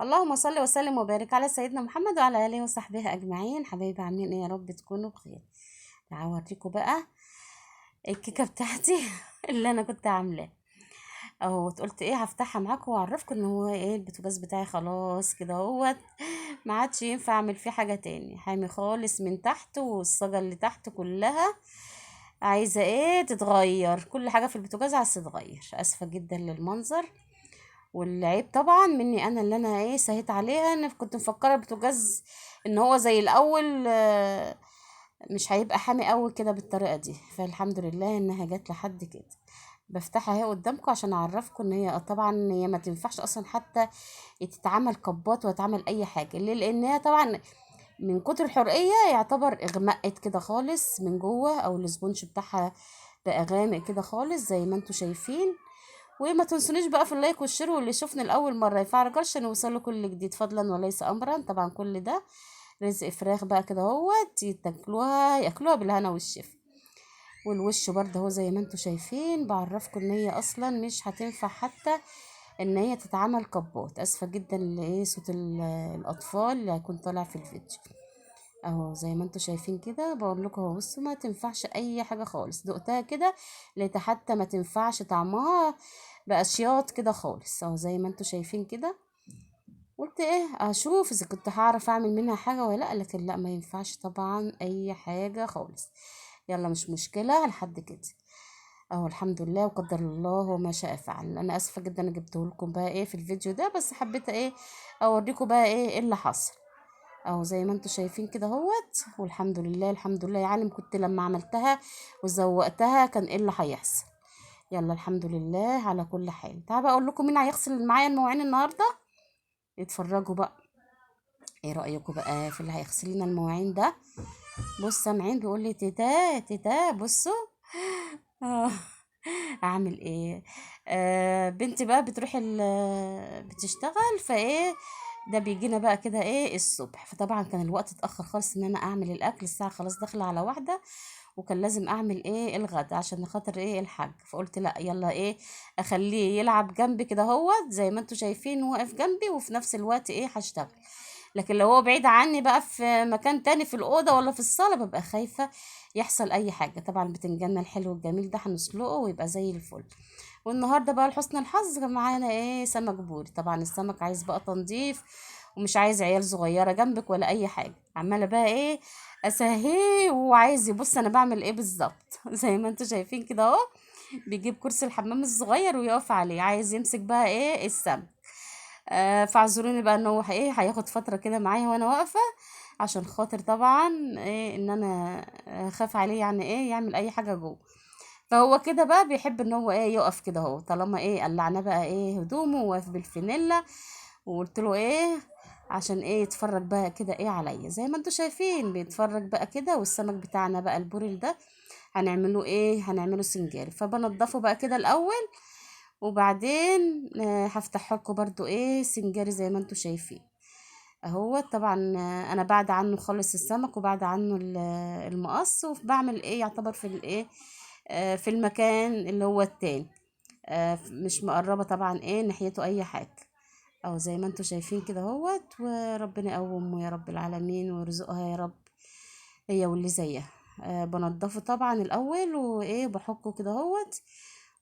اللهم صل وسلم وبارك على سيدنا محمد وعلى اله وصحبه اجمعين. حبايبي عاملين ايه؟ يا رب تكونوا بخير. تعالوا اوريكم بقى الكيكه بتاعتي اللي انا كنت عاملاها اهو. قلت ايه، هفتحها معاكم واعرفكم ان هو ايه البوتاجاز بتاعي خلاص كده اهوت، ما عادش ينفع اعمل فيه حاجة تاني، حامي خالص من تحت، والصاجه اللي تحت كلها عايزه ايه تتغير، كل حاجة في البوتاجاز عايزه تتغير. اسفه جدا للمنظر والعيب طبعا مني انا اللي انا ايه سهيت عليها، انا كنت مفكرة البوتاجاز ان هو زي الاول، مش هيبقى حامي قوي كده بالطريقة دي. فالحمد لله انها جت لحد كده. بفتحها اهي قدامكم عشان اعرفكم ان هي طبعا هي ما تنفعش اصلا حتى تتعمل كبات وتعمل اي حاجة، ليه؟ لانها طبعا من كتر الحرقيه يعتبر اغمقت كده خالص من جوه، او ال sponge بتاعها بقى غامق كده خالص زي ما انتم شايفين. وما تنسونيش بقى في ال like وال share، واللي شفنا الاول مرة يفعل الجرس عشان يوصله كل جديد فضلا وليس امرا. طبعا كل ده رزق فراخ بقى كده اهوت، ياكلوها ياكلوها بالهنا والشفا. والوش برده اهو زي ما انتم شايفين، بعرفكم ان هي اصلا مش هتنفع حتى ان هي تتعمل كبات. اسفه جدا لايه صوت الاطفال اللي هيكون طالع في الفيديو اهو زي ما انتم شايفين كده. بقول لكم اهو، بصوا ما تنفعش اي حاجة خالص، دقتها كده لقيتها حتى ما تنفعش، طعمها بقى شياط كده خالص اهو زي ما انتم شايفين كده. قلت ايه اشوف اذا كنت هعرف اعمل منها حاجة ولا لا، لكن لا ما ينفعش طبعا اي حاجة خالص. يلا مش مشكلة لحد كده اهو، الحمد لله وقدر الله وما شاء فعل. انا اسفه جدا انا جبته لكم بقى ايه في الفيديو ده، بس حبيت ايه اوريكم بقى ايه اللي حصل اهو زي ما انتم شايفين كده اهوت. والحمد لله الحمد لله، يا عالم كنت لما عملتها وزوقتها كان ايه اللي هيحصل. يلا الحمد لله على كل حال. تعالوا بقى اقول لكم مين هيغسل معايا المواعين النهارده، اتفرجوا بقى. ايه رايكم بقى في اللي هيغسل لنا المواعين ده؟ بص سامعين بيقول لي تيتا تيتا، بصوا اعمل ايه؟ بنتي بقى بتروح بتشتغل، فايه ده بيجينا بقى كده ايه الصبح. فطبعا كان الوقت اتاخر خالص ان انا اعمل الاكل، الساعة خلاص داخله على 1، وكان لازم اعمل ايه الغدا عشان خاطر ايه الحاج. فقلت لا يلا ايه اخليه يلعب جنبي كده اهوت زي ما انتم شايفين واقف جنبي، وفي نفس الوقت ايه هشتغل. لكن لو هو بعيد عني بقى في مكان تاني في الأوضة ولا في الصالة ببقى خايفة يحصل أي حاجة. طبعا بتنجاننا الحلو الجميل ده هنسلقه ويبقى زي الفل. والنهاردة بقى لحسن الحظ معانا ايه سمك بوري. طبعا السمك عايز بقى تنظيف ومش عايز عيال صغيرة جنبك ولا أي حاجة. عمالة بقى ايه أسهيه وعايز يبص أنا بعمل ايه بالظبط زي ما انتوا شايفين كده اهو، بيجيب كرسي الحمام الصغير ويقف عليه، عايز يمسك بقى ايه السمك. فاعذروني بقى ان هو ايه هياخد فترة كده معايا وانا واقفة، عشان خاطر طبعا ايه ان انا اخاف عليه يعني ايه يعمل اي حاجة جوه. فهو كده بقى بيحب ان هو ايه يقف كده اهو، طالما ايه قلعنا بقى ايه هدومه وواقف بالفانيلا، وقلت له ايه عشان ايه يتفرج بقى كده ايه عليا زي ما انتوا شايفين بيتفرج بقى كده. والسمك بتاعنا بقى البوريل ده هنعمله ايه، هنعمله سنجاري. فبنضفه بقى كده الاول، وبعدين هفتح لكم برضو ايه سنجاري زي ما انتوا شايفين اهو. طبعا انا بعد عنه خالص السمك وبعد عنه المقص، وبعمل ايه يعتبر في الايه في المكان اللي هو التاني، مش مقربة طبعا ايه ناحيته اي حاجة اهو زي ما انتوا شايفين كده اهوت. وربنا يقومه يا رب العالمين ويرزقها يا رب هي واللي زيها. بنضفه طبعا الاول وايه بحكه كده اهوت،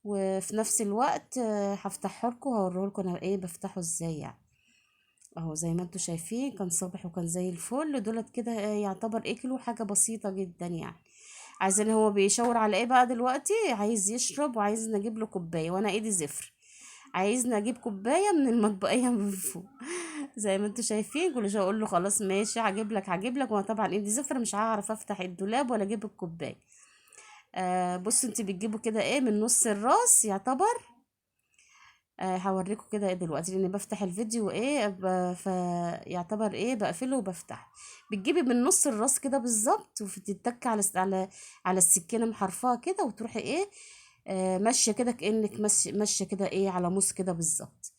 وفي نفس الوقت هفتحه لكم وهوريه لكم انا ايه بفتحه ازاي يعني اهو زي ما انتوا شايفين. كان صبح وكان زي الفل دولت كده، يعتبر اكلوا حاجة بسيطة جدا يعني. عايزين هو بيشاور على ايه بقى دلوقتي، عايز يشرب وعايز نجيب له كوباية، وانا ايدي زفر، عايزني اجيب كوباية من المطبقيه من فوق زي ما انتوا شايفين. كل شوية اقول له خلاص ماشي هجيب لك هجيب لك، وانا طبعا ايدي زفر مش هعرف افتح الدولاب ولا اجيب الكوباية. بصوا انت بتجيبوا كده ايه من نص الراس يعتبر، هوريكم كده ايه دلوقتي لان بفتح الفيديو ايه فيعتبر ايه بقفله وبفتحه. بتجيبي من نص الراس كده بالظبط، وتتك على على السكينة محرفاها كده، وتروحي ايه ماشية كده كانك ماشية كده ايه على موس كده بالظبط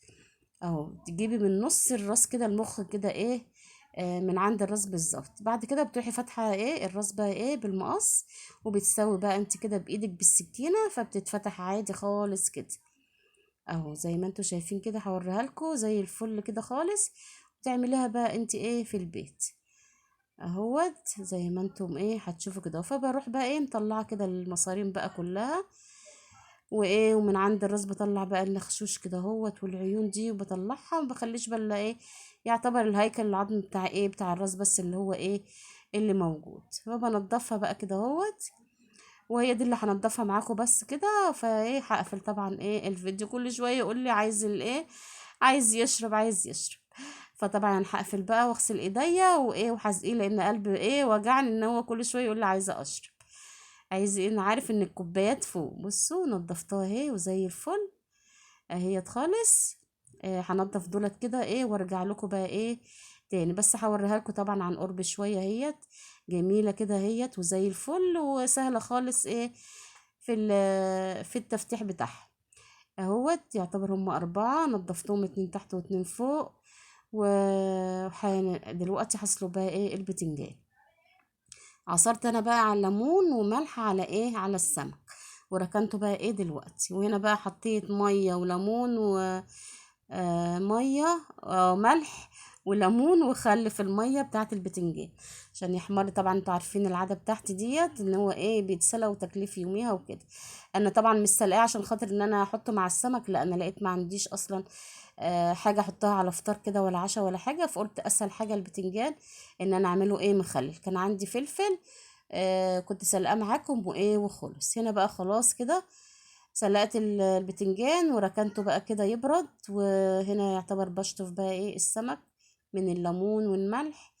اهو. تجيبي من نص الراس كده المخ كده ايه من عند الراس بالظبط. بعد كده بتروحي فاتحة ايه الراس بقى ايه بالمقص، وبتسوي بقى انت كده بايدك بالسكينة، فبتتفتح عادي خالص كده. اهو زي ما انتوا شايفين كده، هوريها لكم زي الفل كده خالص. وتعمليها بقى انت ايه في البيت اهوت زي ما انتم ايه هتشوفوا كده. فبروح بقى ايه مطلعه كده المصارين بقى كلها، وايه ومن عند الراس بطلع بقى النخشوش كده اهوت والعيون دي وبطلعها، وما بخليش بقى ايه يعتبر الهيكل العظم بتاع ايه بتاع الراس بس اللي هو ايه اللي موجود. فبنضفها بقى كده اهوت، وهي دي اللي هنضفها معاكم بس كده. فايه هقفل طبعا ايه الفيديو، كل شوية يقول لي عايز الايه، عايز يشرب عايز يشرب. فطبعا هقفل بقى واغسل ايديا وايه وهسقيه، لان قلبي ايه وجعني ان هو كل شوية يقول لي عايزه اشرب عايز ايه. انا عارف ان الكوبايات فوق. بصوا نضفتها اهي وزي الفل اهيت خالص. هنضف دولت كده ايه وارجع لكم بقى ايه تاني، بس هوريها لكم طبعا عن قرب شوية. اهيت جميلة كده اهيت وزي الفل وسهلة خالص ايه في التفتيح بتاعها اهوت. يعتبر هم 4، نضفتهم 2 تحت و2 فوق. دلوقتي هسلق بقى ايه البتنجان. عصرت انا بقى على الليمون وملح على ايه على السمك، وركنته بقى ايه دلوقتي. وهنا بقى حطيت مية وليمون و مية، ملح وليمون وخل في المية بتاعت البتنجان عشان يحمر. طبعا انتوا عارفين العادة بتاعتي ديت ان هو ايه بيتسلق وتكليف يوميها وكده. انا طبعا مش سلقاه عشان خاطر ان انا احطه مع السمك، لا انا لقيت ما عنديش اصلا، حاجة احطها على فطار كده ولا عشاء ولا حاجة، فقلت اسهل حاجة البتنجان ان انا اعمله ايه مخلل. كان عندي فلفل، كنت سلقاه معاكم وايه وخلص. هنا بقى خلاص كده سلقت البتنجان وركنته بقى كده يبرد. وهنا يعتبر بشطف بقى ايه السمك من الليمون والملح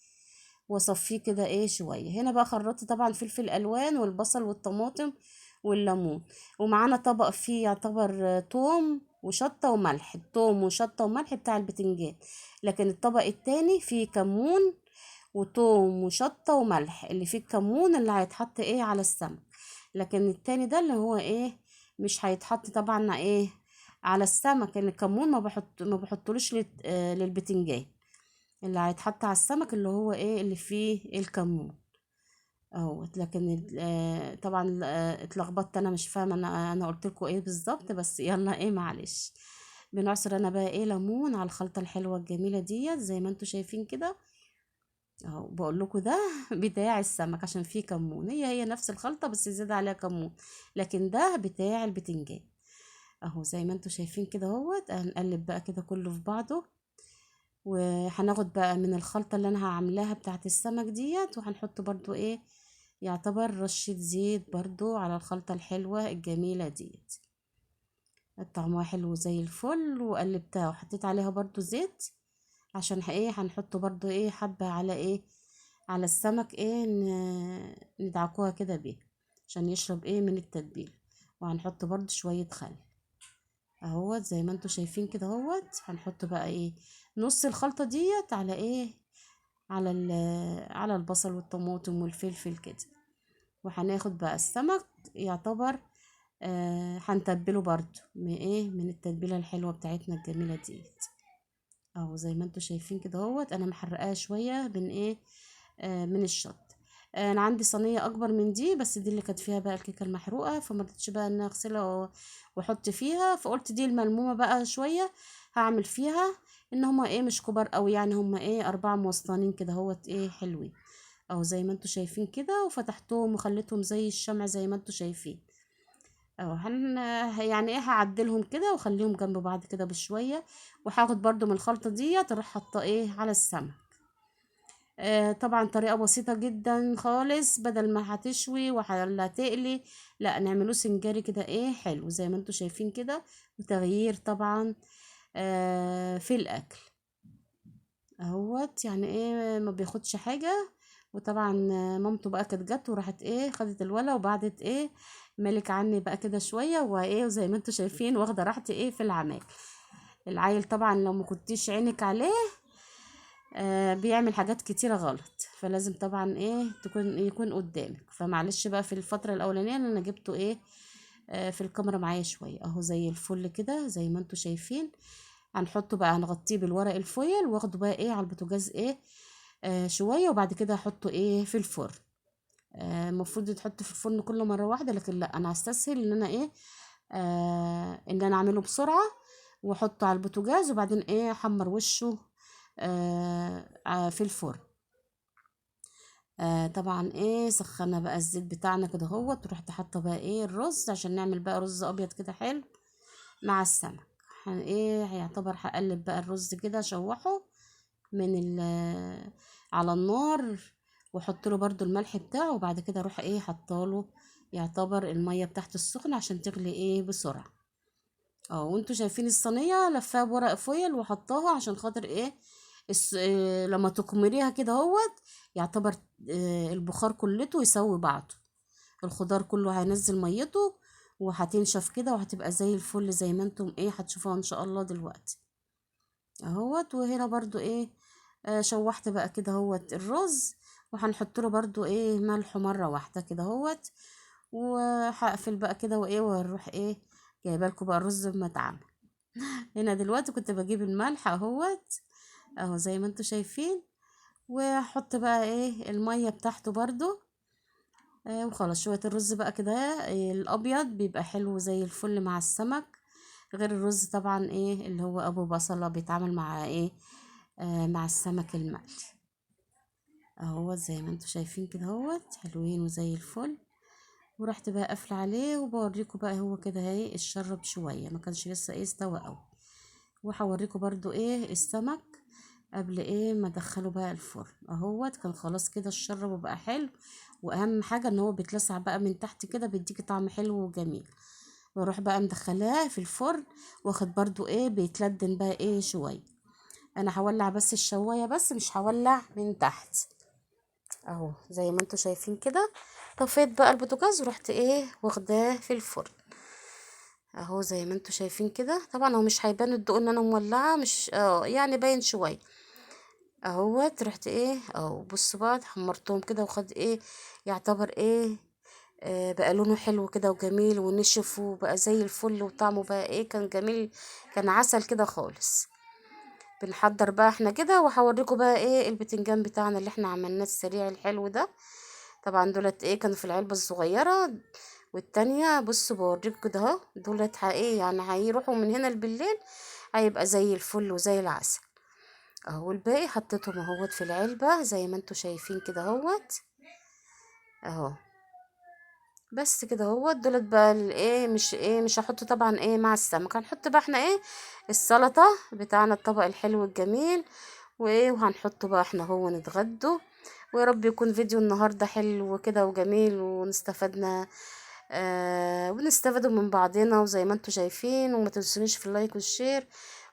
واصفيه كده ايه شوية. هنا بقى خرطت طبعا فلفل الوان والبصل والطماطم والليمون، ومعانا طبق فيه يعتبر توم وشطه وملح، التوم وشطه وملح بتاع البتنجان. لكن الطبق التاني فيه كمون وتوم وشطه وملح، اللي فيه الكمون اللي هيتحط ايه على السمك، لكن التاني ده اللي هو ايه مش هيتحط طبعا ايه على السمك، لان الكمون ما بحطلوش للبتنجان. اللي هيتحط على السمك اللي هو ايه اللي فيه الكمون اهوت. لكن طبعا، اتلخبطت انا مش فاهمه انا قلت لكم ايه بالظبط، بس يلا ايه معلش. بنعصر انا بقى ايه ليمون على الخلطة الحلوة الجميلة ديت زي ما انتم شايفين كده اهو. بقول لكم ده بتاع السمك عشان فيه كمون، هي نفس الخلطة بس زاد عليها كمون، لكن ده بتاع البتنجان اهو زي ما انتم شايفين كده اهوت. هنقلب بقى كده كله في بعضه، وهناخد بقى من الخلطة اللي انا هعملها بتاعه السمك ديت، وهنحط برضو ايه يعتبر رشه زيت برضو على الخلطة الحلوة الجميلة ديت. طعمها حلو زي الفل. وقلبتها وحطيت عليها برضو زيت عشان ايه هنحطه برضو ايه حبة على ايه على السمك ايه ندعكوها كده بيه عشان يشرب ايه من التتبيل. وهنحط برضو شوية خل اهوت زي ما انتوا شايفين كده اهوت. هنحط بقى ايه نص الخلطة ديت على ايه على البصل والطماطم والفلفل كده. وهناخد بقى السمك يعتبر هنتبله برضو من ايه من التتبيلة الحلوة بتاعتنا الجميلة ديت اهو زي ما انتوا شايفين كده اهوت. انا محرقاها شوية من ايه من الشط. انا عندي صينية اكبر من دي، بس دي اللي كانت فيها بقى الكيكه المحروقه، فما رضيتش بقى ان اغسلها واحط فيها، فقلت دي الملمومه بقى شوية هعمل فيها ان هما ايه مش كبار قوي، يعني هما ايه 4 موسطنين كده اهوت ايه حلوين اهو زي ما انتوا شايفين كده. وفتحتهم وخليتهم زي الشمع زي ما انتوا شايفين اهو. يعني ايه هعدلهم كده واخليهم جنب بعض كده بشوية. وهاخد برضو من الخلطة ديت اروح حاطه ايه على السمك. طبعا طريقه بسيطة جدا خالص، بدل ما هتشوي ولا تقلي، لا نعملوه سنجاري كده ايه حلو زي ما انتوا شايفين كده، وتغيير طبعا في الاكل اهوت. يعني ايه ما بياخدش حاجة. وطبعا مامته بقى كانت جت وراحت ايه خدت الولا وبعدت ايه مالك عني بقى كده شوية وايه، وزي ما انتوا شايفين واخده راحتي ايه في العمال. العيل طبعا لو ما كنتيش عينك عليه بيعمل حاجات كتيرة غلط، فلازم طبعا ايه يكون قدامك. فمعلش بقى في الفترة الاولانية اللي انا جبته ايه في الكاميرا معايا شوية اهو زي الفل كده زي ما انتوا شايفين. هنحطه بقى هنغطيه بالورق الفويل واخده بقى ايه على البوتاجاز ايه شوية، وبعد كده هحطه ايه في الفرن. المفروض يتحط في الفرن كله مرة واحدة، لكن لا انا هستسهل ان انا ايه ان انا اعمله بسرعة. واحطه على البوتاجاز، وبعدين ايه احمر وشه في الفرن. طبعا ايه سخنا بقى الزيت بتاعنا كده اهوت، ورحت حاطه بقى ايه الرز عشان نعمل بقى رز ابيض كده حلو مع السمك. ايه هيعتبر هقلب بقى الرز كده، اشوحه من على النار، واحط له برده الملح بتاعه، وبعد كده اروح ايه حاطه يعتبر المية بتاعته السخنة عشان تغلي ايه بسرعة. وانتوا شايفين الصينية لفاها بورق فويل وحطاها عشان خاطر ايه لما تقمريها كده اهوت يعتبر البخار كلته يسوي بعضه، الخضار كله هينزل ميته وهتنشف كده وهتبقى زي الفل زي ما انتم ايه هتشوفوها ان شاء الله دلوقتي اهوت. وهنا برضو ايه شوحت بقى كده اهوت الرز، وهنحط له برضو ايه ملح مرة واحدة كده اهوت، وهقفل بقى كده وايه وهنروح ايه جايبه لكم بقى الرز بما اتعمل. هنا دلوقتي كنت بجيب الملح اهوت اهو زي ما انتم شايفين، واحط بقى ايه المية بتاعته برضو وخلاص. شوية الرز بقى كده الابيض بيبقى حلو زي الفل مع السمك، غير الرز طبعا ايه اللي هو ابو بصله بيتعامل مع ايه مع السمك المقلي اهوت زي ما انتم شايفين كده اهوت، حلوين وزي الفل. ورحت بقى قافله عليه وبوريكم بقى هو كده اهي اتشرب شوية، ما كانش لسه ايه استوى قوي. وهوريكم برضو ايه السمك قبل ايه ما ادخله بقى الفرن اهوت، كان خلاص كده اتشرب وبقى حلو. واهم حاجة ان هو بيتلسع بقى من تحت كده، بيديكي طعم حلو وجميل. واروح بقى مدخلاه في الفرن، واخد برضو ايه بيتلدن بقى ايه شوية. انا هولع بس الشوايه بس، مش هولع من تحت اهو زي ما انتم شايفين كده. طفيت بقى البوتاجاز ورحت ايه واخداه في الفرن اهو زي ما انتم شايفين كده. طبعا هو مش هيبان الضوء ان انا مولعه، مش يعني باين شوية اهوت. رحت ايه اهو بصوا بقى حمرتهم كده، وخد ايه يعتبر ايه بقى لونه حلو كده وجميل، ونشف وبقى زي الفل، وطعمه بقى ايه كان جميل، كان عسل كده خالص. بنحضر بقى احنا كده، وهوريكم بقى ايه البتنجان بتاعنا اللي احنا عملناه السريع الحلو ده. طبعا دولت ايه كانوا في العلبة الصغيرة، والتانية بصوا بوريكم كده اهو، دولت ايه يعني هيروحوا من هنا بالليل هيبقى زي الفل وزي العسل اهو. الباقي حطيتهم اهوت في العلبة زي ما انتوا شايفين كده اهوت اهو، بس كده اهوت. دولت بقى الايه مش ايه مش هحطه طبعا ايه مع السمك، هنحط بقى احنا ايه السلطة بتاعنا الطبق الحلو الجميل، وايه وهنحطه بقى احنا هو نتغدوا. ويا رب يكون فيديو النهارده حلو كده وجميل، ونستفدنا ونستفادوا من بعضنا وزي ما انتوا شايفين. وما تنسونيش في ال like وال share،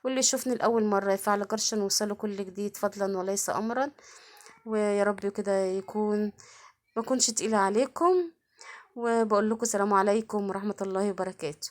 واللي يشوفني لاول مرة يفعل جرس عشان يوصله كل جديد فضلا وليس امرا. ويا رب كده يكون ما كنش تقيلة عليكم، وبقول لكم سلام عليكم ورحمة الله وبركاته.